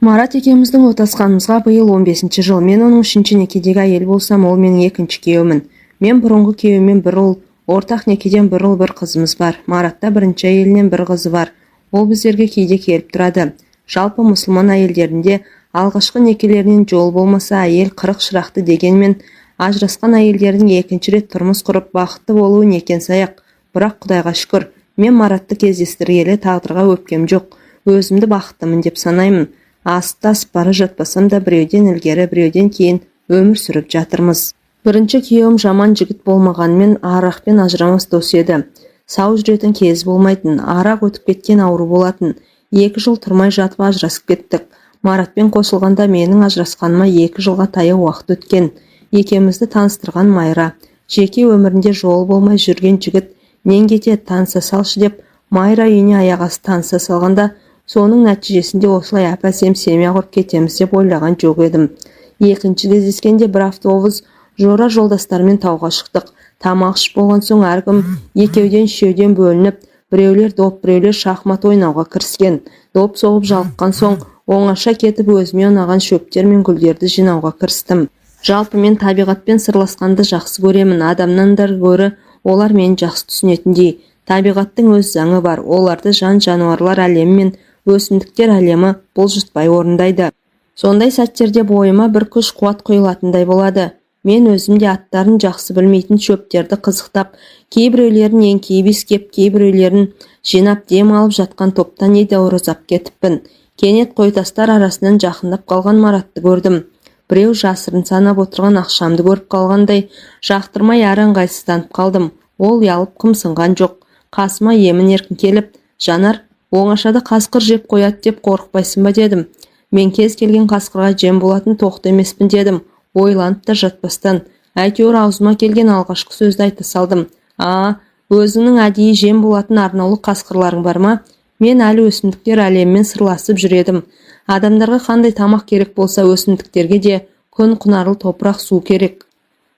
Марат екеуміздің отасқанымызға биыл 15-ші жыл. Мен оның үшінші некедегі әйелі болсам, ол менің екінші күйеуімін. Мен бұрынғы күйеуіммен бір ұл, ортақ некеден бір ұл, бір қызымыз бар. Маратта бірінші әйелінен бір қызы бар. Ол біздерге кейде келіп тұрады. Жалпы, мұсылман әйелдерінде алғашқы некелерінен жол болмаса, әйел 40 шырақты дегенмен, ажырасқан әйелдердің екінші рет тұрмыс құрып, бақытты болуы некен-саяқ. Бірақ Құдайға шүкір, мен Маратты кездестіргелі тағдырға өкпем жоқ. Өзімді бақыттымын деп санаймын. Асып-тасып бара жатпасам да, біреуден ілгері, біреуден кейін өмір сүріп жатырмыз. Бірінші күйеуім жаман жігіт болмағанымен, арақпен ажырамас дос еді. Сау жүретін кез болмайтын, арақ өтіп кеткен ауру болатын. 2 жыл тұрмай жатып ажырасып кеттік. Маратпен қосылғанда менің ажырасқаныма 2 жылға таяу уақыт өткен. Екеумізді таныстырған Майра. Жеке өмірінде жолы болмай жүрген жігіт нең кетеді, таныса салшы деп Майра үйіне аяқ асты таныса салғанда, соның нәтижесінде осылай әп-әсем семья құрып кетеміз деп ойлаған жоқ едім. Екінші кездескенде бір автобус жора жолдастармен тауға шықтық. Тамақ ішіп болған соң әркім екеуден, үшеуден бөлініп, біреулер доп, біреулер шахмат ойнауға кіріскен. Доп соғып жалыққан соң, оңаша кетіп, өзіме ұнаған шөптер мен гүлдерді жинауға кірістім. Жалпы, мен табиғатпен сырласқанды жақсы көремін. Адамнан да гөрі олар мені жақсы түсінетіндей. Табиғаттың өз заңы бар. Оларды жан-жануарлар әлемі мен өсімдіктер әлемі бұлжытпай орындайды. Сондай сәттерде бойыма бір күш қуат құйылатындай болады. Мен өзім де аттарын жақсы білмейтін шөптерді қызықтап, кейбіреулерін еңкейіп иіскеп, кейбіреулерін жинап дем алып жатқан топтан едәуір ұзап кетіппін. Кенет қойтастар арасынан жақындап қалған Маратты көрдім. Біреу жасырын санап отырған ақшамды көріп қалғандай, жақтырмай әрі ыңғайсызданып қалдым. Ол ұялып қымсынған жоқ, қасыма емін-еркін келіп: «Жанар, оңашада қасқыр жеп қояды деп қорықпайсың ба?» – дедім. «Мен кез келген қасқырға жем болатын тоқты емеспін», – дедім ойланып та жатпастан. Әйтеуір аузыма келген алғашқы сөзді айта салдым. «А, өзіңнің әдейі жем болатын арнаулы қасқырларың бар ма?» Мен әлі өсімдіктер әлемімен сырласып жүр едім. Адамдарға қандай тамақ керек болса, өсімдіктерге де күн, құнарлы топырақ, су керек.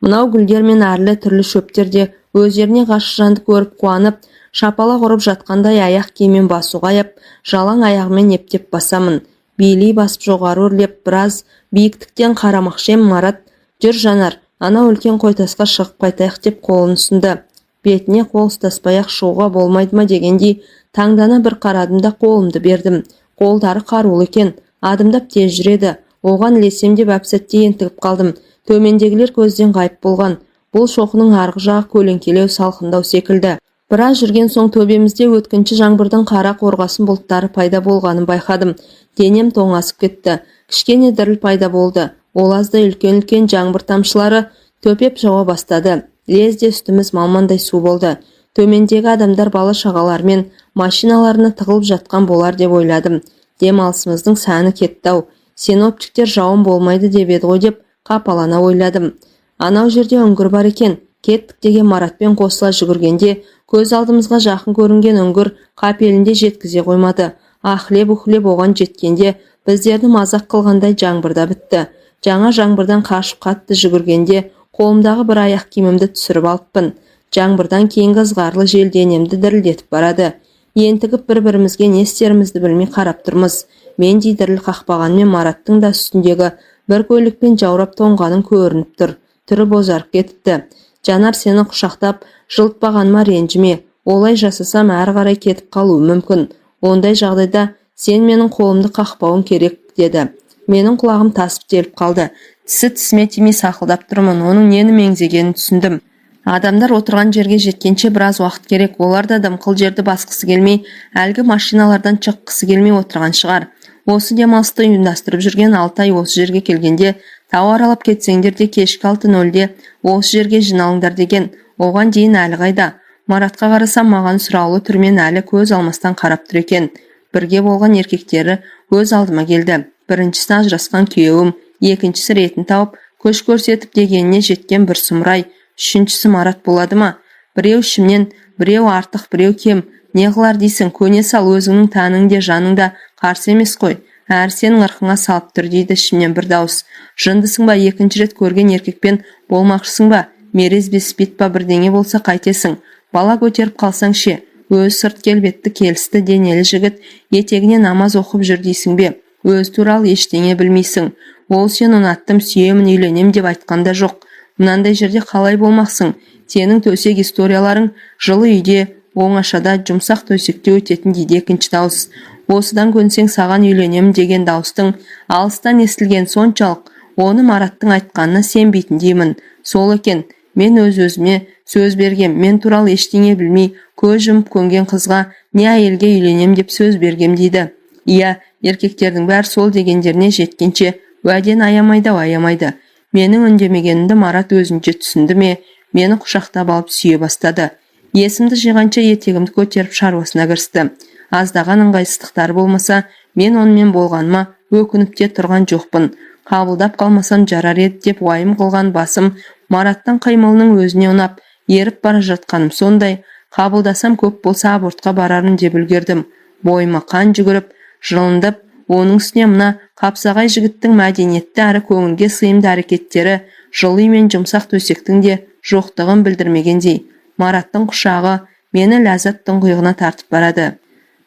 Мынау гүлдер мен әрлі түрлі шөптер де өздеріне ғашық жанды көріп қуанып, шапалақ ұрып жатқандай. Аяқ киіммен басуға аяп, жалаң аяғыммен ептеп басамын. Билей басып, жоғары өрлеп, біраз биіктіктен қарамақшы ем, Марат: «Жүр, Жанар, анау үлкен қойтасқа шығып қайтайық», – деп қолын ұсынды. Бетіне қол ұстаспай-ақ шығуға болмайды ма дегендей таңдана бір қарадым да, қолымды бердім. Қолдары қарулы екен, адымдап тез жүреді. Оған ілесем деп әп-сәтте ентігіп қалдым. Төмендегілер көзден ғайып болған. Бұл шоқының арғы жағы көлеңкелеу, салқындау секілді. Біраз жүрген соң төбемізде өткінші жаңбырдың қара қорғасын бұлттары пайда болғанын байқадым. Денем тоңазып кетті. Кішкене діріл пайда болды. Ол аздай үлкен-үлкен жаңбыр тамшылары төпеп жауа бастады. Лезде үстіміз малмандай су болды. Төмендегі адамдар бала-шағаларымен машиналарына тығылып жатқан болар деп ойладым. Демалысымыздың сәні кетті-ау, синоптиктер жауын болмайды деп еді ғой деп қапалана ойладым. Анау жерде үңгір бар екен, кеттік деген Маратпен қосыла жүгіргенде, көз алдымызға жақын көрінген үңгір қапелімде жеткізе қоймады. Ахлеп-ухлеп оған жеткенде, біздерді мазақ қылғандай жаңбыр да бітті. Жаңа жаңбырдан қашып қатты жүгіргенде қолымдағы бір аяқ киімімді түсіріп алыппын. Жаңбырдан кейінгі ызғарлы жел денемді дірілдетіп барады. Ентігіп, бір-бірімізге не істерімізді білмей қарап тұрмыз. Мендей діріл қақпағанмен, Мараттың да үстіндегі бір көйлекпен жаурап тоңғаның көрініп тұр. Түрі бозарып кетіпті. «Жанар, сені құшақтап жылытпағаныма ренжіме. Олай жасасам, әрі қарай кетіп қалуым мүмкін. Ондай жағдайда сен менің қолымды қақпауың керек», – деді. Менің құлағым тасып теліп қалды. Тісі тісіме тимей сақылдап тұрмын. Оның нені меңзегенін түсіндім. Адамдар отырған жерге жеткенше біраз уақыт керек. Олар да дымқыл жерді басқысы келмей, әлгі машиналардан шыққысы келмей отырған шығар. Осы демалысты ұйымдастырып жүрген Алтай осы жерге келгенде, тау аралап кетсеңдер де, кешкі 6:00-де осы жерге жиналыңдар деген. Оған дейін әлі қайда? Маратқа қарасам, маған сұраулы түрмен әлі көз алмастан қарап тұр екен. Бірге болған еркектері көз алдыма келді. Біріншісі ажырасқан күйеуім, екіншісі ретін тауып, күш көрсетіп, дегеніне жеткен бір сұмырай, үшіншісі Марат болады ма? Біреу ішімнен: «Біреу артық, біреу кем, не қылар дейсің, көне сал, өзіңнің тәнің де, жаның да қарсы емес қой, әрі сенің ырқыңа салып тұр», – дейді ішімнен бір дауыс. «Жындысың ба? Екінші рет көрген еркекпен болмақшысың ба? Мерез бе, спид па, бірдеңе болса қайтесің? Бала көтеріп қалсаң ше? Өзі сырт келбетті, келісті денелі жігіт, етегіне намаз оқып жүр дейсің бе? Өзі туралы ештеңе білмейсің. Ол сені ұнаттым, сүйемін, үйленем деп айтқан да жоқ. Мынандай жерде қалай болмақсың? Сенің төсек историяларың жылы үйде, оңашада, жұмсақ төсекте өтетін, дейді екінші дауыс. Осыдан көнсең, саған үйленемін деген дауыстың алыстан естілгені соншалық, оны Мараттың айтқанына сенбейтіндеймін. Сол екен, мен өз-өзіме сөз бергем. Мен туралы ештеңе білмей, көз жұмып көнген қызға не әйелге үйленем деп сөз бергем, дейді. Иә, еркектердің бәрі сол дегендеріне жеткенше уәдені аямайды-ау, аямайды. Менің үндемегенімді Марат өзінше түсінді ме, мені құшақтап алып сүйе бастады. Есімді жиғанша етегімді көтеріп шаруасына кірісті. Аздаған ыңғайсыздықтары болмаса, мен онымен болғаныма өкініп те тұрған жоқпын. Қабылдап қалмасам жарар еді деп уайым қылған басым Мараттың қимылының өзіне ұнап, еріп бара жатқаным сондай, қабылдасам көп болса абортқа барармын деп үлгердім. Бойыма қан жүгіріп, жылындып, оның үстіне мына қапсағай жігіттің мәдениетті әрі көңілге сыйымды әрекеттері жылы үй мен жұмсақ төсектің де жоқтығын білдірмегендей, Мараттың құшағы мені ләззат тұңғиығына тартып барады.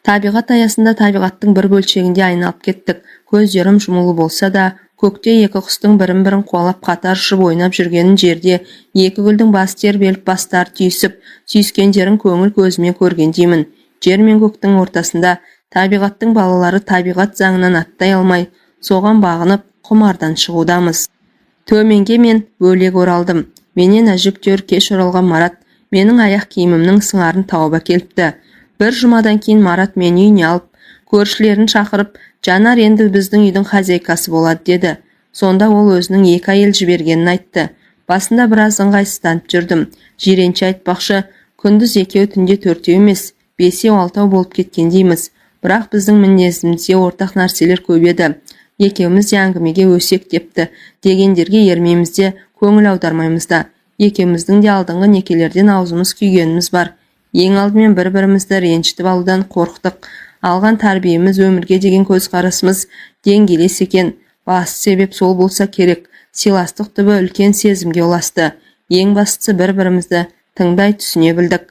Табиғат аясында, табиғаттың бір бөлшегінде айналып кеттік. Көздерім жұмулы болса да, көкте екі құстың бірін-бірін қуалап қатар ұшып ойнап жүргенін, жерде екі гүлдің бас тербеліп, бастары түйісіп, сүйіскендерін көңіл көзіме көргендеймін. Жер мен көктің ортасында табиғаттың балалары табиғат заңынан аттай алмай, соған бағынып, құмардан шығудамыз. Төменге мен бөлек оралдым. Менен әжептәуір кеш оралған Марат менің аяқ киімімнің сыңарын тауып әкеліпті. Бір жұмадан кейін Марат мені үйіне алып, көршілерін шақырып, «Жанар енді біздің үйдің хозяйкасы болады», деді. Сонда ол өзінің екі әйел жібергенін айтты. Басында біраз ыңғайсызданып жүрдім. Жиренше айтпақшы, күндіз екеу, түнде төртеу емес, бесеу, алтау болып кеткендейміз. Бірақ біздің мінезімізде ортақ нәрселер көп еді. Екеуміз де әңгімеге өсек депті дегендерге ермейміз де, көңіл аудармаймыз да. Екеуміздің де алдыңғы некелерден аузымыз күйгеніміз бар. Ең алдымен бір-бірімізді ренжітіп алудан қорықтық. Алған тәрбиеміз, өмірге деген көзқарасымыз деңгейлес екен. Басты себеп сол болса керек. Сыйластық түбі үлкен сезімге ұласты. Ең бастысы, бір-бірімізді тыңдай, түсіне білдік.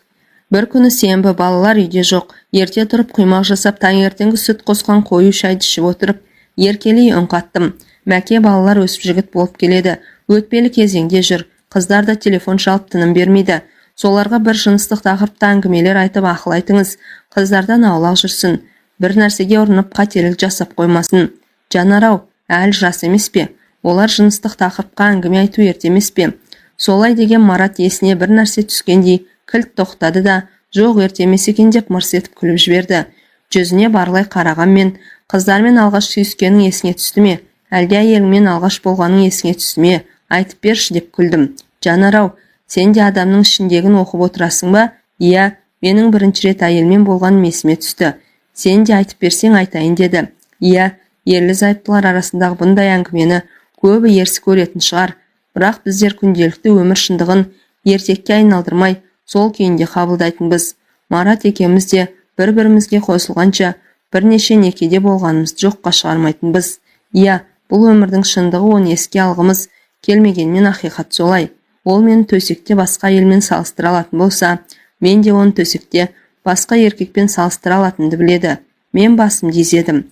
Бір күні сенбі, балалар үйде жоқ. Ерте тұрып құймақ жасап, таңертеңгі сүт қосқан қою шайды ішіп отырып, еркелей үн қаттым. «Мәке, балалар өсіп жігіт болып келеді. Өтпелі кезеңде жүр. Қыздар да телефон шалып тыным бермейді. Соларға бір жыныстық тақырыпта әңгімелер айтып, ақыл айтыңыз. Қыздардан аулақ жүрсін. Бір нәрсеге ұрынып, қателік жасап қоймасын». «Жанар-ау, әлі жас емес пе? Олар жыныстық тақырыпқа әңгіме айту ерте емес пе?» Солай деген Марат есіне бір нәрсе түскендей кілт тоқтады да, «Жоқ, ерте емес екен», деп мырс етіп күліп жіберді. Жүзіне барлай қарағанмен, «Қыздармен алғаш сүйіскенің есіңе түсті ме, әлде әйеліңмен алғаш болғаның есіңе түсті ме, айтып берші», деп күлдім. «Жанар-ау, сен де адамның ішіндегін оқып отырасың ба?» «Иә, менің бірінші рет әйелмен болғаным есіме түсті. Сен де айтып берсең, айтайын», деді. Иә, ерлі зайыптылар арасындағы бұндай әңгімені көбі ерсі көретін шығар. Бірақ біздер күнделікті өмір шындығын ертекке айналдырмай, сол күйінде қабылдайтынбыз. Марат екеуміз де бір-бірімізге қосылғанша бірнеше некеде болғанымызды жоққа шығармайтынбыз. Иә, бұл өмірдің шындығы, оны еске алғымыз келмегенмен, ақиқат солай. Ол мені төсекте басқа әйелмен салыстыра алатын болса, мен де оны төсекте басқа еркекпен салыстыра алатынымды біледі. Мен басымды изедім.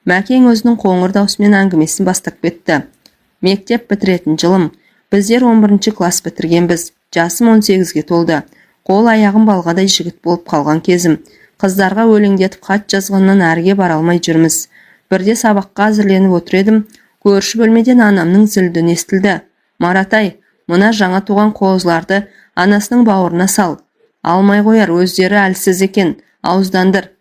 Мәкең өзінің қоңыр даусымен әңгімесін бастап кетті. Мектеп бітіретін жылым. Біздер 11 класс бітіргенбіз. Жасым 18-ге толды. Қол аяғым балғадай жігіт болып қалған кезім. Қыздарға өлеңдетіп хат жазғаннан әріге бара алмай жүрміз. Бірде сабаққа әзірленіп отыр едім, көрші бөлмеден анамның зілді үні естілді. «Маратай, мына жаңа туған қозыларды анасының бауырына сал. Алмай қояр, өздері әлсіз екен, ауыздандыр».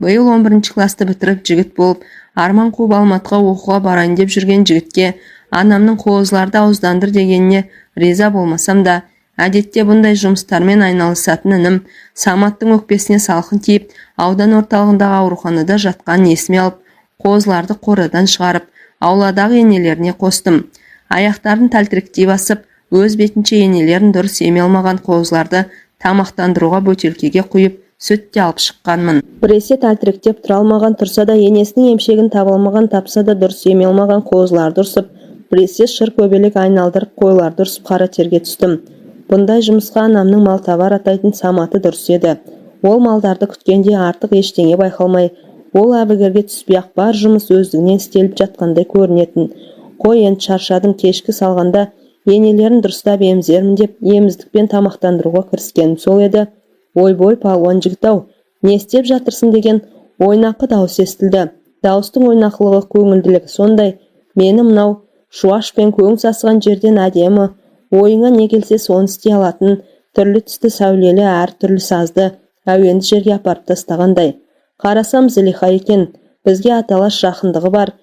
Биыл 11 классты бітіріп, жігіт болып, арман қуып Алматыға оқуға барайын деп жүрген жігітке анамның қозыларды ауыздандыр дегеніне риза болмасам да, әдетте бұндай жұмыстармен айналысатын інім Саматтың өкпесіне салқын тиіп, аудан орталығындағы ауруханада жатқанын есіме алып, қозыларды қорадан шығарып, ауладағы енелеріне қостым. Аяқтарын тәлтіректей басып, өз бетінше енелерін дұрыс еме алмаған қозыларды тамақтандыруға бөтелкеге құйып, сүт те алып шыққанмын. Біресе тәлтіректеп тұра алмаған, тұрса да енесінің емшегін таба алмаған, тапса да дұрыс еме алмаған қозыларды ұрсып, біресе шыр көбелек айналдырып қойларды ұрсып қара терге түстім. Бұндай жұмысқа анамның малтабар атайтын Саматы дұрыс еді. Ол малдарды күткенде артық ештеңе байқалмай, Ол әбігерге түспей-ақ бар жұмыс өздігінен істеліп жатқандай көрінетін. Қой, енді шаршадым, кешкі салғанда енелерін дұрыстап емізермін деп еміздікпен тамақтандыруға кіріскенім сол еді, ойбой, палуан жігіт-ау, не істеп жатырсың деген ойнақы дауыс естілді. Дауыстың ойнақылығы, көңілділігі сондай, мені мынау шуаш пен көң сасыған жерден әдемі, ойыңа не келсе соны істей алатын, түрлі-түсті сәулелі әр түрлі сазды, әуенді жерге апарып тастағандай. Қарасам, Зылиха екен. Бізге аталас жақындығы бар.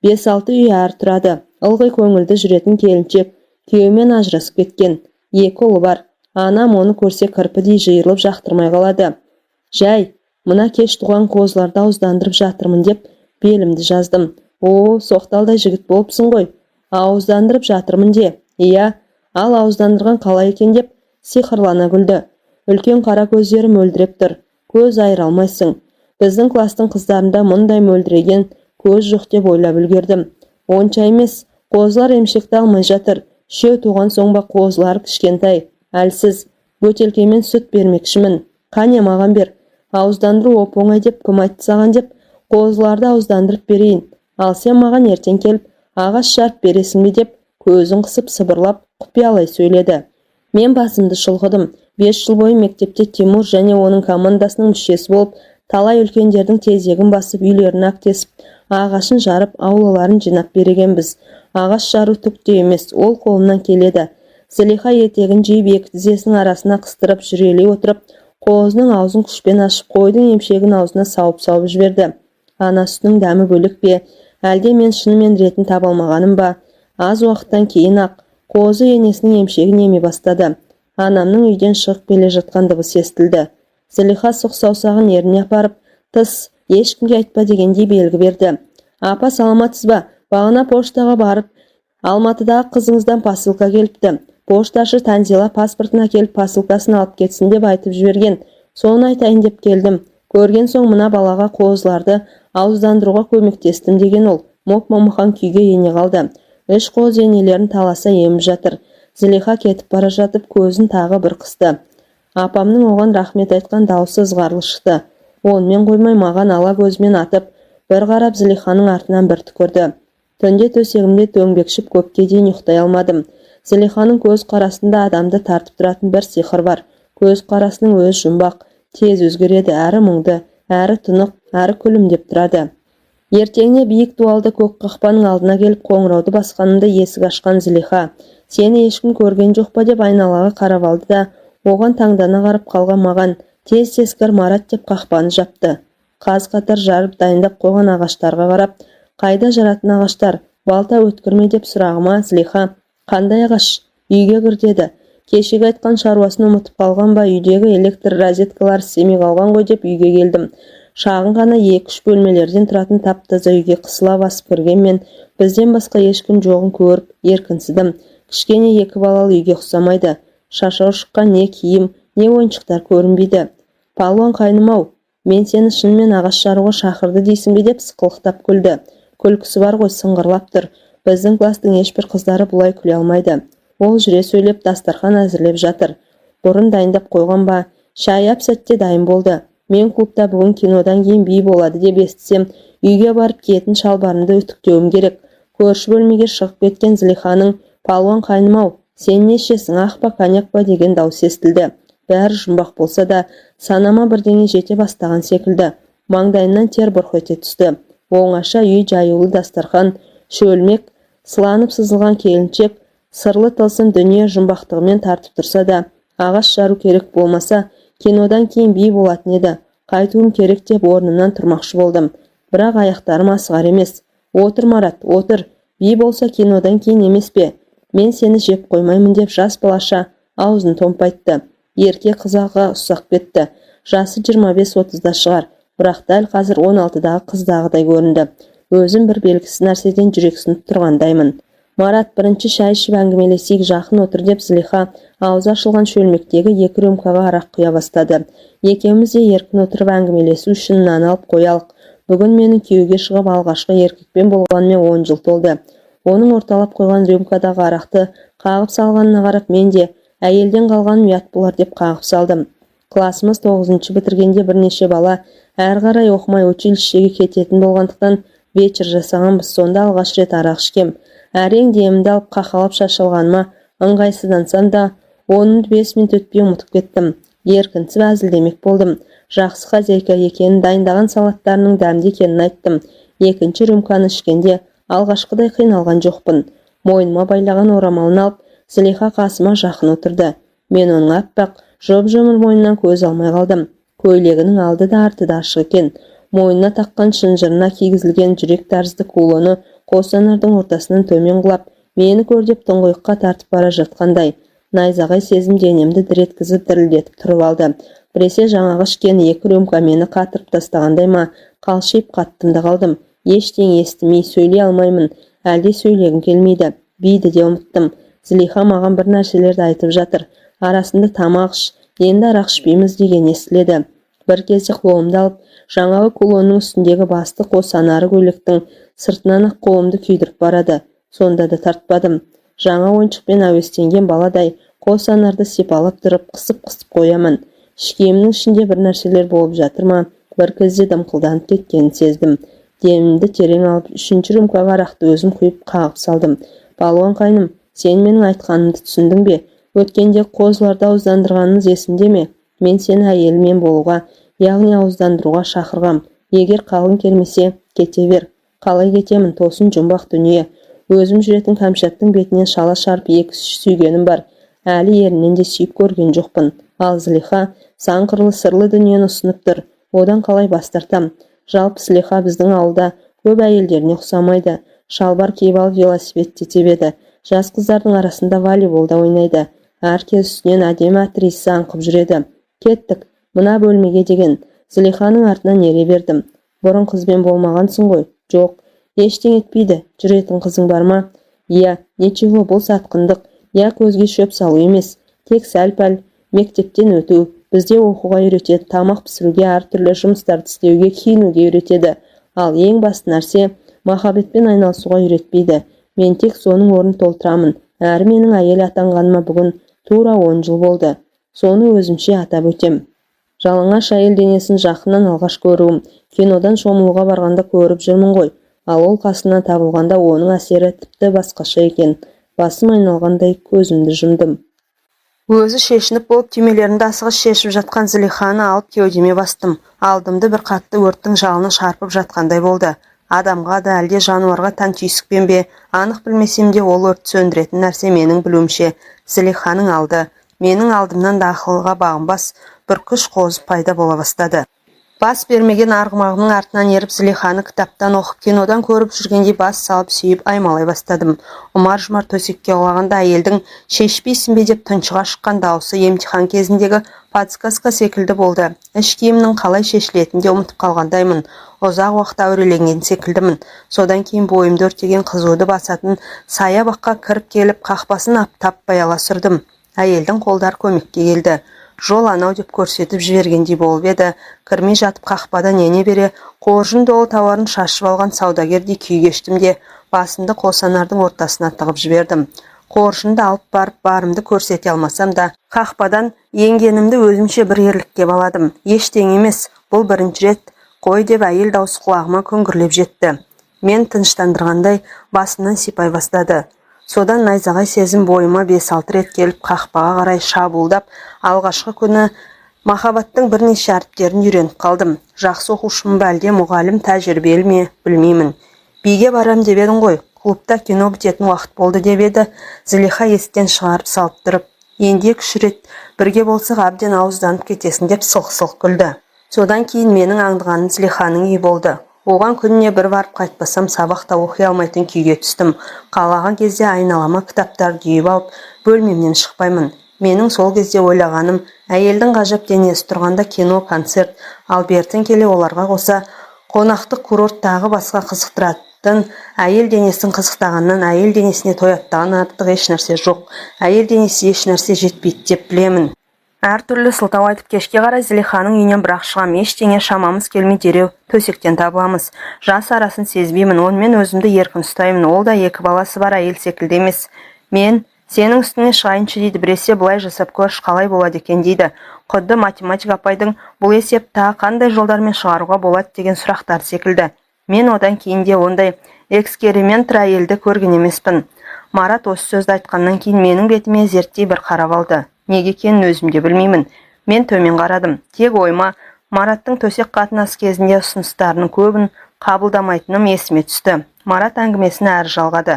5-6 үй әрі тұрады. Ылғи көңілді жүретін келіншек. Күйеуімен ажырасып кеткен. 2 ұлы бар. Анам оны көрсе кірпідей жиырылып жақтырмай қалады. Жай, мына кеш туған қозыларды ауыздандырып жатырмын деп белімді жаздым. О, соқталдай жігіт болыпсың ғой. Ауыздандырып жатырмын де. Иә, ал ауыздандырған қалай екен деп сиқырлана күлді. Үлкен қара көздері мөлдіреп тұр. Көз айыра алмайсың. Біздің кластың қыздарында мұндай мөлдіреген көз жоқ деп ойлап үлгердім. Онша емес, қозылар емшекті алмай жатыр. Үшеу туған соң ба қозылар кішкентай, әлсіз. Бөтелкемен сүт бермекшімін. Қане, маған бер. Ауыздандыру оп-оңай деп кім айтты саған деп қозыларды ауыздандырып берейін. Ал сен маған ертең келіп ағаш жарып бересің бе деп көзін қысып сыбырлап құпиялай сөйледі. Мен басымды шұлғыдым. 5 жыл бойы мектепте Тимур және оның командасының мүшесі болып, талай үлкендердің тезегін басып, үйлерін әктесіп, ағашын жарып, аулаларын жинап берегенбіз. Ағаш жару түк те емес, ол қолымнан келеді. Зылиха етегін жиып, екі тізесінің арасына қыстырып жүрелей отырып, қозының аузын күшпен ашып, қойдың емшегін аузына сауып-сауып жіберді. Ана сүтінің дәмі бөлек пе, әлде мен шынымен ретін таба алмағаным ба? Аз уақыттан кейін-ақ қозы енесінің емшегін еме бастады. Анамның үйден шығып келе жатқан дыбысы естілді. Зылиха сұқ саусағын ерніне апарып, тыс, ешкімге айтпа дегендей белгі берді. Апа, саламатсыз ба? Бағана поштаға барып, Алматыдағы қызыңыздан посылка келіпті. Пошташы Танзила паспортын әкеліп посылкасын алып кетсін деп айтып жіберген. Соны айтайын деп келдім. Көрген соң мына балаға қозыларды ауыздандыруға көмектестім деген ол моп-момақан күйге ене қалды. 3 қозы енелерін таласа еміп жатыр. Зылиха кетіп бара жатып көзін тағы бір қысты. Апамның оған рахмет айтқан даусы ызғарлы шықты. Онымен қоймай маған ала көзімен атып, бір қарап Зылиханың артынан бір түкірді. Түнде төсегімде дөңбекшіп көпке дейін ұйықтай алмадым. Зылиханың көз қарасында адамды тартып тұратын бір сиқыр бар. Көз қарасының өзі жұмбақ, тез өзгереді, әрі мұңды, әрі тұнық, әрі күлімдеп тұрады. Ертеңіне биік дуалды көк қақпаның алдына келіп қоңырауды басқанымда есік ашқан Зылиха, сені ешкім көрген жоқ па деп айналаға қарап алды да, оған таңдана қарап қалған маған тез-тез кір Марат деп қақпаны жапты. Қаз қатар жарып дайындап қойған ағаштарға қарап, қайда жаратын ағаштар, балта өткірме деп сұрағыма Зылиха, қандай ағаш, үйге кір деді. Кешегі айтқан шаруасын ұмытып қалған ба, үйдегі электр розеткалары істемей қалған ғой деп үйге келдім. Шағын ғана 2-3 бөлмелерден тұратын тап-таза үйге қысыла басып кіргенмен, бізден басқа ешкім жоғын көріп, еркінсідім. Кішкене 2 балалы үйге ұқсамайды. Шашау шыққан не киім, не ойыншықтар көрінбейді. Палуан қайным-ау, мен сені шынымен ағаш жаруға шақырды дейсің бе деп сықылықтап күлді. Күлкісі бар ғой, сыңғырлап тұр. Біздің кластың ешбір қыздары бұлай күле алмайды. Ол жүре сөйлеп дастархан әзірлеп жатыр. Бұрын дайындап қойған ба, шай әп-сәтте дайын болды. Мен клубта бүгін кинодан кейін би болады деп естісем, үйге барып киетін шалбарымды үтіктеуім керек. Көрші бөлмеге шығып кеткен Зылиханың палуан қайным-ау, сен не ішесің, ақ па, коньяк па деген дауыс естілді. Бәрі жұмбақ болса да, санама бірдеңе жете бастаған секілді. Маңдайымнан тер бұрқ ете түсті. Оңаша үй, жаюлы дастархан, шөлмек, сыланып сызылған келіншек, сырлы тылсым дүние жұмбақтығымен тартып тұрса да, ағаш жару керек болмаса, кинодан кейін би болатын еді. Қайтуым керек деп орнымнан тұрмақшы болдым. Бірақ аяқтарым асығар емес. Отыр, Марат, отыр. Би болса кинодан кейін емес пе? Мен сені жеп қоймаймын деп жас балаша аузын томпайтты. Ерке қызаға ұсақ кетті. Жасы 25-30-да шығар, бірақ дәл қазір 16-дағы қыздағыдай көрінді. Өзім бір белгісіз нәрседен жүрексініп тұрғандаймын. Марат, бірінші шай ішіп әңгімелесейік, жақын отыр деп Зылиха аузы ашылған шөлмектегі 2 рюмкаға арақ құя бастады. Екеуміз де еркін отырып әңгімелесу үшін нан алып қоялық. Бүгін менің күйеуге шығып алғашқы еркекпен болғаныма 10 жыл толды. Оның орталап қойған рюмкадағы арақты қағып салғанына қарап мен де әйелден қалғаным ұят болар деп қағып салдым. Классымыз 9-шы бітіргенде бірнеше бала Әрі қарай оқымай училищеге кететін болғандықтан вечер жасағанбыз. Сонда алғаш рет арақ ішкем. Әрең демімді алып, қақалап шашылғаныма ыңғайсыздансам да, онымды 5 минут өтпей ұмытып кеттім. Еркінсіп әзілдемек болдым. Жақсы хозяйка екенін, дайындаған салаттарының дәмді екенін айттым. Екінші рюмканы ішкенде алғашқыдай қиналған жоқпын. Мойныма байлаған орамалын алып, Зылиха қасыма жақын отырды. Мен оның аппақ, жұп-жұмыр мойнынан көз алмай қалдым. Көйлегінің алды да, арты да ашық екен. Мойнына таққан шынжырына кигізілген жүрек тәрізді кулоны қос анардың ортасынан төмен құлап, мені көр деп тұңғиыққа тартып бара жатқандай. Найзағай сезім денемді дір еткізіп, дірілдетіп тұрып алды. Біресе жаңағы ішкен екі рюмка мені қатырып тастағандай ма, қалшиып қаттым да қалдым. Ештеңе естімей, сөйлей алмаймын, әлде сөйлегім келмейді. Биді де ұмыттым. Зылиха маған бір нәрселерді айтып жатыр. Арасында «тамақ іш, енді арақ ішпейміз» деген естіледі. Бір кезде қолымды алып, жаңағы кулонның үстіндегі басты қос анары көйлектің сыртынан ақ қолымды күйдіріп барады. Сонда да тартпадым. Жаңа ойыншықпен әуестенген баладай қос анарды сипалап тұрып, қысып-қысып қоямын. Іш киімнің ішінде бір нәрселер болып жатыр ма, бір кезде дымқылданып кеткенін сездім. Демімді терең алып, үшінші рюмкаға арақты өзім құйып, қағып салдым. «Балуан қайным, сен менің айтқанымды түсіндің бе? Өткенде қозыларды ауыздандырғанымыз есіңде ме? Мен сені әйеліммен болуға, яғни ауыздандыруға шақырғам. Егер қалғың келмесе, кете бер». «Қалай кетемін? Тосын жұмбақ дүние. Өзім жүретін Кәмшаттың бетінен шала шарп екі сүйгенім бар, әлі ерінен де сүйіп көрген жоқпын. Ал Зылиха сан қырлы сырлы дүниені ұсынып тұр. Одан қалай бас тартам?» Жалпы, Зылиха біздің ауылда көп әйелдеріне ұқсамайды. Шалбар киіп алып, велосипедте тебеді. Жас қыздардың арасында волейбол да ойнайды. Әркез үстінен әдемі әтір иісі аңқып жүреді. «Кеттік, мына бөлмеге», — деген Зылиханың артынан ере бердім. «Бұрын қызбен болмағансың ғой?» «Жоқ». «Ештеңе етпейді. Жүретін қызың бар ма?» «Иә». «Ничего, бұл сатқындық, я көзге шөп салу емес. Тек сәл-пәл мектептен өту. Бізде оқуға үйретеді, тамақ пісіруге, әртүрлі жұмыстарды істеуге, киінуге үйретеді. Ал ең басты нәрсе — махаббатпен айналысуға үйретпейді. Мен тек соның орнын толтырамын. Әрі менің әйел атанғаныма бүгін тура 10 жыл болды. Соны өзімше атап өтем». Жалаңаш әйел денесін жақыннан алғаш көруім. Кинодан, шомылуға барғанда көріп жүрмін ғой. Ал ол қасымнан табылғанда оның әсері тіпті басқаша екен. Басым айналғандай көзімді жұмдым. Өзі шешініп болып, түймелерімді асығыс шешіп жатқан Зылиханы алып кеудеме бастым. Алдымды бір қатты өрттің жалыны шарпып жатқандай болды. Адамға да, әлде жануарға тән түйсікпен бе, анық білмесем де, ол өртті сөндіретін нәрсе, менің білуімше, Зылиханың алды. Менің алдымнан да ақылға бағынбас бір күш қозып пайда бола бастады. Бас бермеген арғымағымның артынан еріп, Зылиханы кітаптан оқып, кинодан көріп жүргендей бас салып сүйіп, аймалай бастадым. Ұмар-жұмар төсекке құлағанда әйелдің «Шешпейсің бе?» деп тұншыға шыққан даусы емтихан кезіндегі подсказка секілді болды. Іш киімнің қалай шешілетінін де ұмытып қалғандаймын. Ұзақ уақыт әуреленген секілдімін. Содан кейін бойымды өртеген қызуды басатын саябаққа кіріп келіп, қақпасын таппай аласұрдым. Әйелдің қолдары көмекке келді. Жол анау деп көрсетіп жібергендей болып еді, кірмей жатып қақпадан ене бере қоржын толы тауарын шашып алған саудагердей күй кештім де, басымды қос анардың ортасына тығып жібердім. Қоржынды алып барып, барымды көрсете алмасам да, қақпадан енгенімді өзімше бір ерлікке баладым. «Ештеңе емес, бұл бірінші рет қой», — деп әйел даусы құлағыма күңгірлеп жетті. Мен тыныштандырғандай басымнан сипай бастады. Содан найзағай сезім бойыма бес-алты рет келіп, қақпаға қарай шабуылдап, алғашқы күні махаббаттың бірнеше әріптерін үйреніп қалдым. Жақсы оқушымын ба, әлде мұғалім тәжірибелі ме, білмеймін. «Биге барам деп едің ғой, клубта кино бітетін уақыт болды», — деп еді Зылиха есіктен шығарып салып тұрып. «Енді екі-үш рет бірге болсақ, әбден ауызданып кетесің», — деп сылқ-сылқ күлді. Содан кейін менің аңдығаным Зылиханың үйі болды. Оған күніне бір барып қайтпасам, сабақ та оқи алмайтын күйге түстім. Қалаған кезде айналама кітаптарды үйіп алып, бөлмемнен шықпаймын. Менің сол кезде ойлағаным: әйелдің ғажап денесі тұрғанда кино, концерт, ал бертін келе оларға қоса қонақтық, курорт, тағы басқа қызықтыратын, әйел денесін қызықтағаннан, әйел денесіне тояттаған артық ешнәрсе жоқ, әйел денесі ешнәрсе жетпейді деп білемін. Әртүрлі сылтау айтып, кешке қарай Зылиханың үйінен бір-ақ шығам. Ештеңе шамамыз келмей, дереу төсектен табыламыз. Жас арасын сезбеймін. Онымен өзімді еркін ұстаймын. Ол да екі баласы бар әйел секілді емес. Мен Сенің үстіңе шығайыншы дейді, біресе былай жасап көрші, қалай болады екен дейді. Құдды математик апайдың бұл есеп тағы қандай жолдармен шығаруға болады деген сұрақтар секілді. Мен одан кейін де ондай экспериментер әйелді көрген емеспін. Марат осы сөзді айтқаннан кейін менің бетіме зерттей бір қарап алды. Неге екенін өзім де білмеймін. Мен төмен қарадым. Тек ойыма Мараттың төсек қатынасы кезінде ұсыныстарының көбін қабылдамайтыным есіме түсті. Марат әңгімесін әрі жалғады.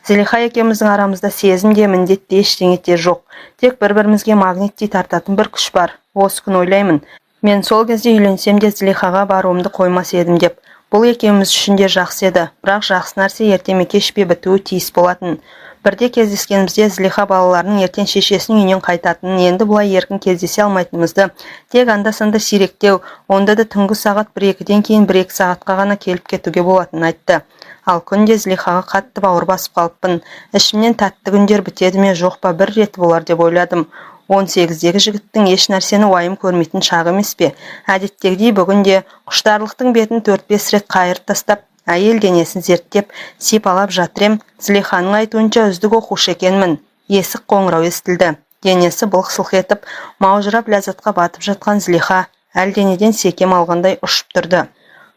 Зылиха екеуміздің арамызда сезім де, міндет те, ештеңе де жоқ. Тек бір-бірімізге магниттей тартатын бір күш бар. Осы күні ойлаймын. Мен сол кезде үйленсем де, Зылихаға баруымды қоймас едім деп. Бұл екеуміз үшін де жақсы еді. Бірақ жақсы нәрсе ерте ме, кеш пе бітуі тиіс болатын. Бірде кездескенімізде Зылиха балаларының ертең шешесінің үйінен қайтатынын, енді бұлай еркін кездесе алмайтынымызды, тек анда-санда сиректеу, онда да түнгі сағат 1-2-ден кейін 1-2 сағатқа ғана келіп кетуге болатынын айтты. Ал күнде Зылихаға қатты бауыр басып қалыппын. Ішімнен тәтті күндер бітеді ме, жоқ па, бір реті болар деп ойладым. 18-дегі жігіттің еш нәрсені уайым көрмейтін шағы емес пе? Әдеттегідей бүгін де құштарлықтың бетін 4-5 рет қайырып тастап, әйел денесін зерттеп, сипалап жатыр ем, Зылиханың айтуынша, үздік оқушы екенмін. Есік қоңырау естілді. Денесі былқ-сылқ етіп, маужырап ләззатқа батып жатқан Зылиха әлденеден секем алғандай ұшып тұрды.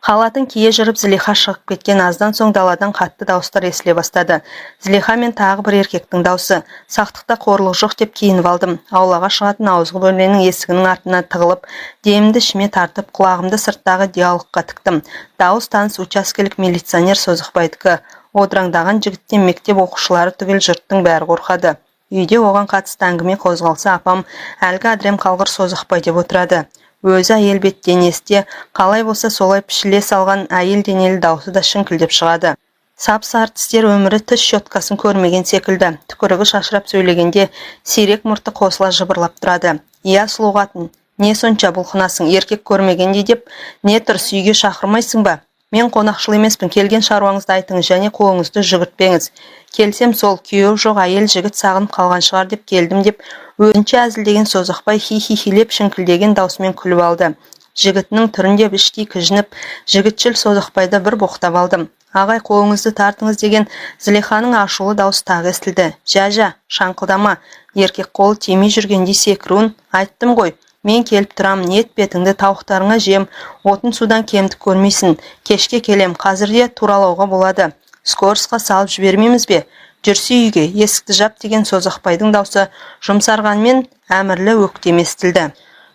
Халатын кие жүріп Зылиха шығып кеткен аздан соң даладан қатты дауыстар естіле бастады. Зылиха мен тағы бір еркектің даусы. Сақтықта қорлық жоқ деп киініп алдым. Аулаға шығатын ауызғы бөлменің есігінің артына тығылып, демімді ішіме тартып, құлағымды сырттағы диалогқа тіктім. Дауыс таныс учаскелік милиционер Созақбайдікі. Одыраңдаған жігіттен мектеп оқушылары түгел жұрттың бәрі қорқады. Үйде оған қатысты әңгіме қозғалса, апам әлгі әдірем қалғыр Созақбай деп отырады. Өзі әйел бет, денесі де қалай болса солай пішіле салған әйел денелі, даусы да шіңкілдеп шығады. Сап-сары тістер өмірі тіс щеткасын көрмеген секілді. Түкірігі шашырап сөйлегенде сирек мұрты қосыла жыбырлап тұрады. Иә, сұлу қатын, не сонша бұлқынасың, еркек көрмегендей деп не тұрыс, үйге шақырмайсың ба? Мен қонақшыл емеспін, келген шаруаңызды айтыңыз және қолыңызды жүгіртпеңіз. Келсем сол, күйеуі жоқ әйел жігіт сағынып қалған шығар деп келдім деп өзінше әзілдеген Созақбай хи-хи-хилеп шіңкілдеген даусымен күліп алды. Жігітінің түрін деп іштей кіжініп, жігітшіл Созақбайды бір боқтап алдым. Ағай, қолыңызды тартыңыз деген Зылиханың ашулы даусы тағы естілді. Жә-жә, шаңқылдама, еркек қолы тимей жүргендей секіруін айттым ғой. Мен келіп тұрамын, ет бетіңді, тауықтарыңа жем, отын судан кемдік көрмейсің. Кешке келем, қазірде туралауға болады. Скоростьқа салып жібермейміз бе? Жүрсе үйге, есікті жап деген Созақбайдың даусы жұмсарғанмен әмірлі өктем естілді.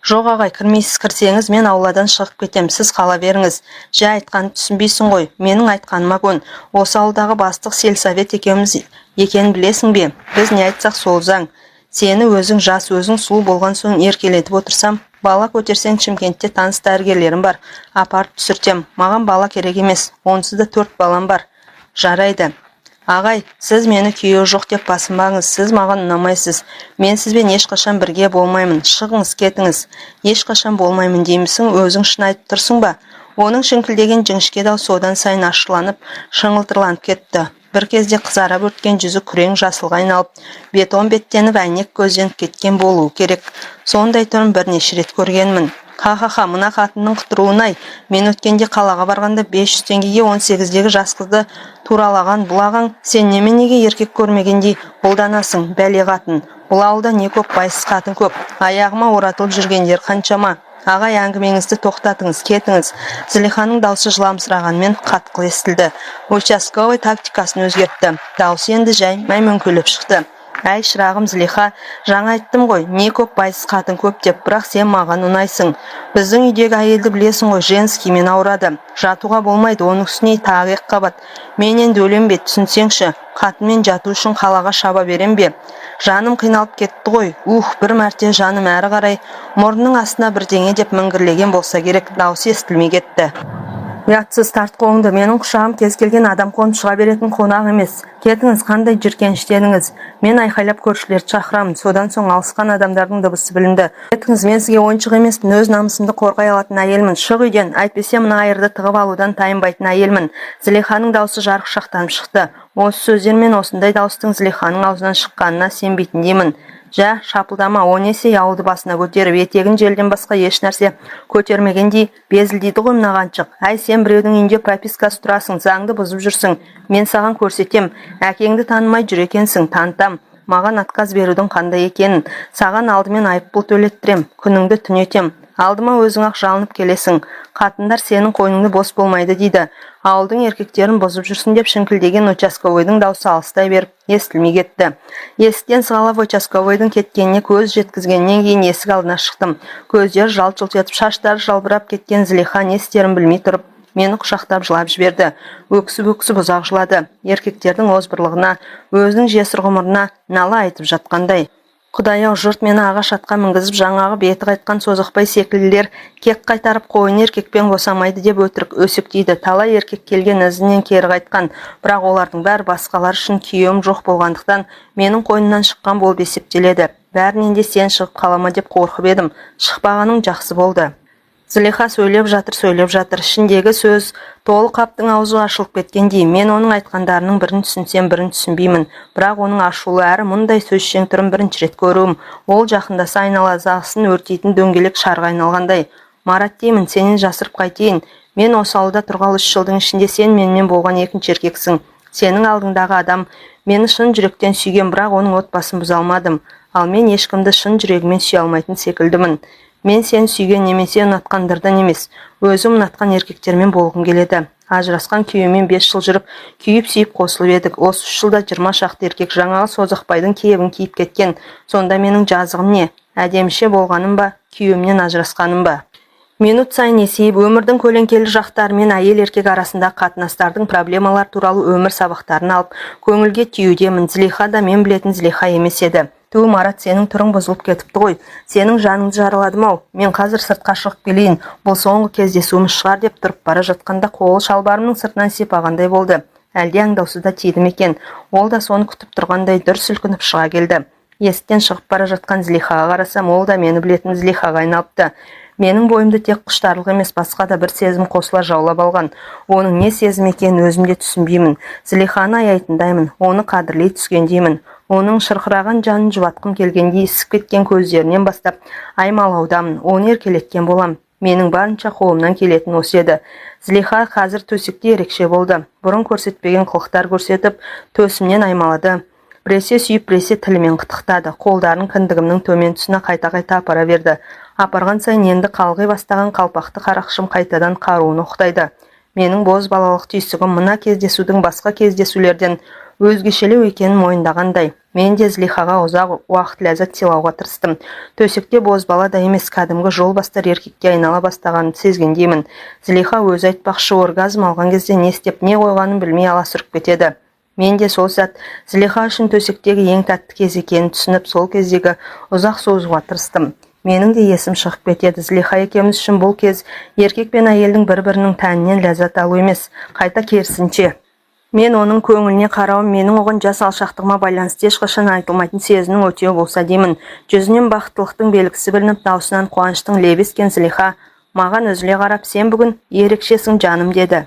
Жоқ, ағай, кірмейсіз, кірсеңіз, мен ауладан шығып кетем, сіз қала беріңіз. Жә, айтқанды түсінбейсің ғой, менің айтқаныма көн. Осы ауылдағы бастық сельсовет екеуміз екенін білесің бе? Біз не айтсақ, сол заң. Сені өзің жас, өзің сұлу болған соң еркелетіп отырсам, бала көтерсең, Шымкентте таныс дәрігерлерім бар, апарып түсіртем. Маған бала керек емес, онсыз да төрт балам бар. Жарайды. Ағай, сіз мені күйеуі жоқ деп басынбаңыз, сіз маған ұнамайсыз. Мен сізбен ешқашан бірге болмаймын. Шығыңыз, кетіңіз. Ешқашан болмаймын деймісің, өзің шын айтып тұрсың ба? Оның шіңкілдеген жіңішке даусы одан сайын ащыланып, шыңылтырланып кетті. Бір кезде қызара бөрткен жүзі күрең жасылға айналып, бетон беттеніп, әйнек көзденіп кеткен болуы керек. Сондай түрін бірнеше рет көргенмін. Ха-ха-ха, мына қатынның құтыруын-ай! Мен өткенде қалаға барғанда 500 теңгеге 18-дегі жас қызды туралаған бұл ағаң, сен неменеге еркек көрмегендей бұлданасың, бәле қатын? Бұл ауылда не көп, байсыз қатын көп. Аяғыма оратылып жүргендер қаншама. Ағай, әңгімеңізді тоқтатыңыз, кетіңіз. Зылиханың даусы жыламсырағанмен қатқыл естілді. Участковый тактикасын өзгертті. Даусы енді жай мәймөңкелеп шықты. Әй, шырағым Зылиха, жаңа айттым ғой, не көп, байсыз қатын көп деп, бірақ сен маған ұнайсың. Біздің үйдегі әйелді білесің ғой, женскиймен ауырады. Жатуға болмайды, оның үстіне тағы екі қабат. Мен енді өлем бе, түсінсеңші, қатынмен жату үшін қалаға шаба берем бе? Жаным қиналып кетті ғой. Ух, бір мәрте жаным әрі қарай мұрнының астына бірдеңе деп міңгірлеген болса керек, даусы естілмей кетті. Ұятсыз, тарт қолыңды, менің құшағым кез келген адам қонып шыға беретін қонақ емес. Кетіңіз, қандай жиіркеніш дедіңіз? Мен айқайлап көршілерді шақырамын. Содан соң алысқан адамдардың дыбысы білінді. Кетіңіз, мен сізге ойыншық емеспін, өз намысымды қорғай алатын әйелмін. Шық үйден, әйтпесе мына айырды тығып алудан тайынбайтын әйелмін. Зылиханың даусы жарықшақтанып шықты. Осы сөздер мен осындай дауыстың Зылиханың аузынан шыққанына сенбейтіндеймін. Жә, шапылдама, о несі ауылды басына көтеріп, етегін желден басқа еш нәрсе көтермегендей безілдейді ғой мына қаншық. Әй, сен біреудің үйінде пропискасы тұрасың, заңды бұзып жүрсің. Мен саған көрсетем. Әкеңді танымай жүр екенсің, танытам. Маған отказ берудің қандай екенін. Саған алдымен айыппұл төлеттірем, күніңді түнетем. Алдыма өзің-ақ жалынып келесің. Қатындар сенің қойныңды бос болмайды дейді. Ауылдың еркектерін бұзып жүрсің деп шіңкілдеген участковойдың даусы алыстай беріп естілмей кетті. Есіктен сығалап участковойдың кеткеніне көз жеткізгеннен кейін есік алдына шықтым. Көздері жалт-жұлт етіп, шаштары жалбырап кеткен Зылиха не істерін білмей тұрып, мені құшақтап жылап жіберді. Өксіп-өксіп ұзақ жылады. Еркектердің озбырлығына, өзінің жесір ғұмырына нала айтып жатқандай. Құдай-ау, жұрт мені ағаш атқа мінгізіп, жаңағы беті қайтқан Созақбай секілділер кек қайтарып, қойын еркекпен босамайды деп өтірік өсектейді. Талай еркек келген ізінен кері қайтқан, бірақ олардың бәрі басқалар үшін күйеуім жоқ болғандықтан менің қойнымнан шыққан болып есептеледі. Бәрінен де сен шығып қалама деп қорқып едім. Шықпағаның жақсы болды. Зылиха сөйлеп жатыр, сөйлеп жатыр. Ішіндегі сөз толы қаптың аузы ашылып кеткендей. Мен оның айтқандарының бірін түсінсем, бірін түсінбеймін. Бірақ оның ашулы әрі мұндай сөзшең түрін бірінші рет көруім. Ол жақындаса, айналасын өртейтін дөңгелек шарға айналғандай. Марат деймін, сенен жасырып қайтейін. Мен осы ауылда тұрғалы 3 жылдың ішінде сен менімен болған екінші еркексің. Сенің алдыңдағы адам мені шын жүректен сүйген, бірақ оның отбасын бұза алмадым. Ал мен ешкімді шын жүрегіммен сүйе алмайтын секілдімін. Мен сені сүйген немесе ұнатқандардан емес, өзім ұнатқан еркектермен болғым келеді. Ажырасқан күйеуіммен 5 жыл жүріп, күйіп-сүйіп қосылып едік. Осы 3 жылда 20 шақты еркек жаңағы Созақбайдың кебін киіп кеткен. Сонда менің жазығым не? Әдеміше болғаным ба, күйеуімнен ажырасқаным ба? Минут сайын есейіп, өмірдің көлеңкелі жақтары мен әйел еркек арасындағы қатынастардың проблемалар туралы өмір сабақтарын алып, көңілге түюдемін. Зылиха да мен білетін Зылиха емес еді. Түу, Марат, сенің түрің бұзылып кетіпті ғой. Сенің жаныңды жараладым-ау. Мен қазір сыртқа шығып келейін. Бұл соңғы кездесуіміз шығар деп тұрып бара жатқанда қолы шалбарымның сыртынан сипағандай болды. Әлде аңдаусызда тиді ме екен? Ол да соны күтіп тұрғандай дүр сілкініп шыға келді. Есіктен шығып бара жатқан Зылихаға қарасам, ол да мені білетін Зылихаға айналыпты. Менің бойымды тек құштарлық емес, басқа да бір сезім қосыла жаулап алған. Оның не сезім екенін өзім де түсінбеймін. Зылиханы аяйтындаймын, оны қадірлей түскендеймін. Оның шырқыраған жанын жұбатқым келгендей, ісіп кеткен көздерінен бастап аймалаудамын, оны еркелеткен болам. Менің барынша қолымнан келетін осы еді. Зылиха қазір төсекте ерекше болды. Бұрын көрсетпеген қылықтар көрсетіп, төсімнен аймалады. Біресе сүйіп, біресе тілімен қытықтады. Қолдарын кіндігімнің төмен тұсына қайта-қайта апара берді. Апарған сайын енді қалғи бастаған қалпақты қарақшым қайтадан қаруын оқтайды. Менің бозбалалық түйсігім мына кездесудің басқа кездесулерден өзгешелеу екенін мойындағандай. Мен де Зылихаға ұзақ уақыт ләззат сыйлауға тырыстым. Төсекте бозбала да емес, кәдімгі жол бастар еркекке айнала бастағанын сезгендеймін. Зылиха өзі айтпақшы, оргазм алған кезде не істеп, не қойғанын білмей аласұрып кетеді. Мен де сол сәт Зылиха үшін төсектегі ең тәтті кез екенін түсініп, сол кездегі ұзақ созуға тырыстым. Менің де есім шығып кетеді. Зылиха екеуміз үшін бұл кез еркек пен әйелдің бір-бірінің тәнінен ләззат алу емес, қайта керісінше. Мен оның көңіліне қарауым менің оған жас алшақтығыма байланысты ешқашан айтылмайтын сезімнің өтеуі болса деймін. Жүзінен бақыттылықтың белгісі білініп, даусынан қуаныштың лебі ескен Зылиха маған үзіле қарап, «Сен бүгін ерекшесің, жаным», – деді.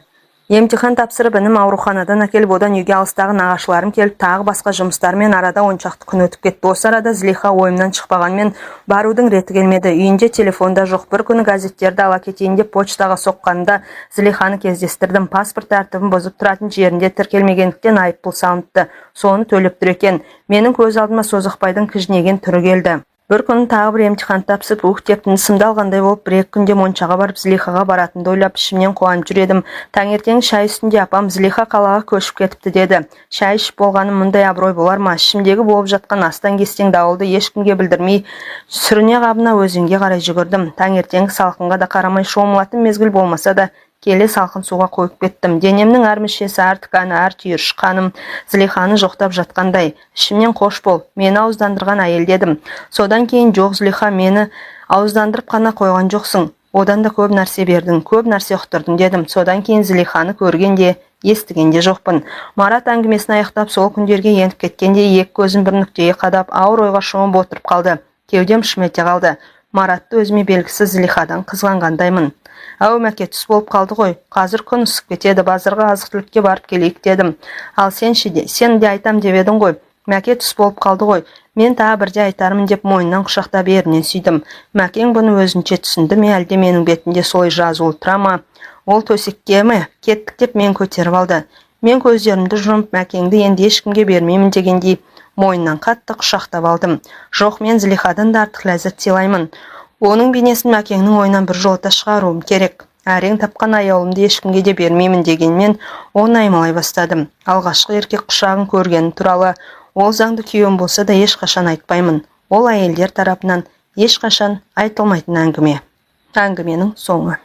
Емтихан тапсырып, інім ауруханадан әкеліп, одан үйге алыстағы нағашыларым келіп, тағы басқа жұмыстармен арада 10 шақты күн өтіп кетті. Осы арада Зылиха ойымнан шықпағанмен, барудың реті келмеді. Үйінде телефонда жоқ. Бір күні газеттерді ала кетейін деп почтаға соққанымда Зылиханы кездестірдім. Паспорт тәртібін бұзып, тұратын жерінде тіркелмегендіктен айыппұл салыныпты. Соны төлеп тұр екен. Менің көз алдыма Созақбайдың кіжінеген түрі келді. Бір күні тағы бір емтихан тапсырып, ух деп тынысымды алғандай болып, бір екі күнде моншаға барып, Зылихаға баратынымды ойлап, ішімнен қуанып жүр едім. Таңертең шай үстінде апам: «Зылиха қалаға көшіп кетіпті», – деді. Шай ішіп болғаным мұндай абырой болар ма? Ішімдегі болып жатқан астан-кестең дауылды ешкімге білдірмей, сүріне қабына өзенге қарай жүгірдім. Таңертеңгі салқынға да қарамай, шомылатын мезгіл болмаса да, келе салқын суға қойып кеттім. Денемнің әр мүшесі, әр ткані, әр түйіршік қаным Зылиханы жоқтап жатқандай. Ішімнен: «Қош бол, мені ауыздандырған әйел», – дедім. Содан кейін: «Жоқ, Зылиха, мені ауыздандырып қана қойған жоқсың, одан да көп нәрсе бердің, көп нәрсе ұқтырдың», – дедім. Содан кейін Зылиханы көрген де, естіген де жоқпын. Марат әңгімесін аяқтап, сол күндерге еніп кеткендей, екі көзін бір нүктеге қадап, ауыр ойға шомып отырып қалды. Кеудем шым ете қалды. Маратты өзіме белгісіз Зылихадан қызғанғандаймын. «Әу, Мәке, түс болып қалды ғой. Қазір күн ысып кетеді. Базарға азық-түлікке барып келейік», – дедім. «Ал сен ше де, сен де айтам деп едің ғой». «Мәке, түс болып қалды ғой. Мен тағы бірде айтармын», – деп мойнынан құшақтап, ернінен сүйдім. Мәкең бұны өзінше түсінді ме, әлде менің бетімде солай жазулы тұра ма, ол «Төсекке ме? Кеттік», – деп мен көтеріп алды. Мен көздерімді жұмып, Мәкеңді енді ешкімге бермеймін дегендей Мойнынан қатты құшақтап алдым. Жоқ, мен Зылихадан да артық ләззат сыйлаймын. Оның бейнесін Мәкеңнің ойынан біржолата шығаруым керек. Әрең тапқан аяулымды ешкімге де бермеймін дегенмен, оны аймалай бастадым. Алғашқы еркек құшағын көргенім туралы ол заңды күйеуім болса да ешқашан айтпаймын. Ол әйелдер тарапынан ешқашан айтылмайтын әңгіме. Әңгіменің соңы.